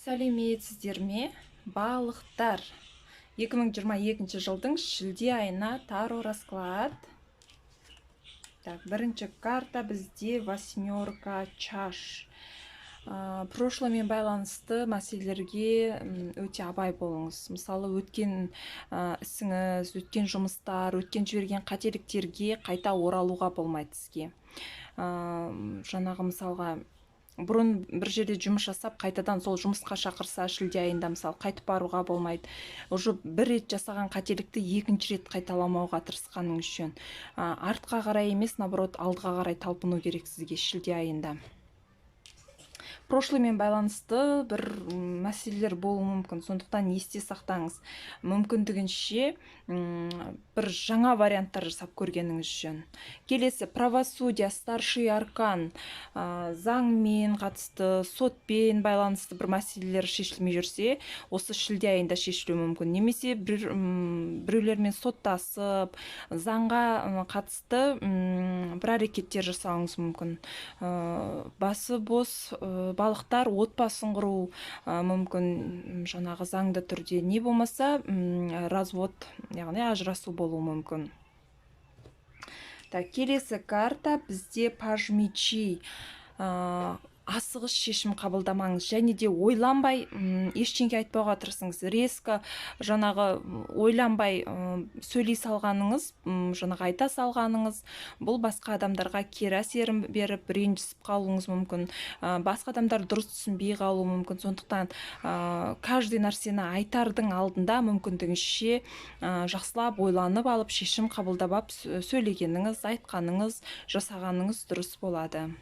Сәлеметсіздер ме, балықтар! 2022 жылдың шілде айына таро расклад. Так, бірінші карта бізде восьмерка чаш. Прошлый мен байланысты мәселелерге өте абай болыңыз. Мысалы, өткен ісіңіз, өткен жұмыстар, өткен жіберген қателіктерге қайта оралуға болмайды сізге. Жаңағы, мысалға, бұрын бір жерде жұмыс жасап, қайтадан сол жұмысқа шақырса шілде айында, мысалы, қайтып баруға болмайды. Уже бір рет жасаған қателікті екінші рет қайталамауға тырысқаныңыз жөн. Артқа қарай емес, наоборот, алдыға қарай талпыну керек сізге шілде айында. Прошлый мен байланысты бір мәселелер болуы мүмкін, сондықтан есте сақтаңыз. Мүмкіндігінше бір жаңа варианттар жасап көргеніңіз жөн. Келесі правосудие, старший аркан. Заңмен қатысты, сотпен байланысты бір мәселелер шешілмей жүрсе, осы шілде айында шешілуі мүмкін. Немесе біреулермен соттасып, заңға қатысты бір әрекеттер жасауыңыз мүмкін. Басы бос балықтар отбасын құру мүмкін, жаңағы заңды түрде, не болмаса развод, яғни ажырасу болуы мүмкін. Так, келесі карта бізде паж мечей. Асығыс шешім қабылдамаңыз және де ойланбай ештеңе айтпауға тырысыңыз. Резко жаңағы ойланбай сөйлей салғаныңыз, жаңағы айта салғаныңыз, бұл басқа адамдарға кері әсерін беріп, ренжісіп қалуыңыз мүмкін. Басқа адамдар дұрыс түсінбей қалуы мүмкін. Сондықтан каждый нәрсені айтардың алдында мүмкіндігінше жақсылап ойланып алып, шешім қабылдап алып сөйлегеніңіз, айтқаныңыз, жасағаныңыз дұрыс болады.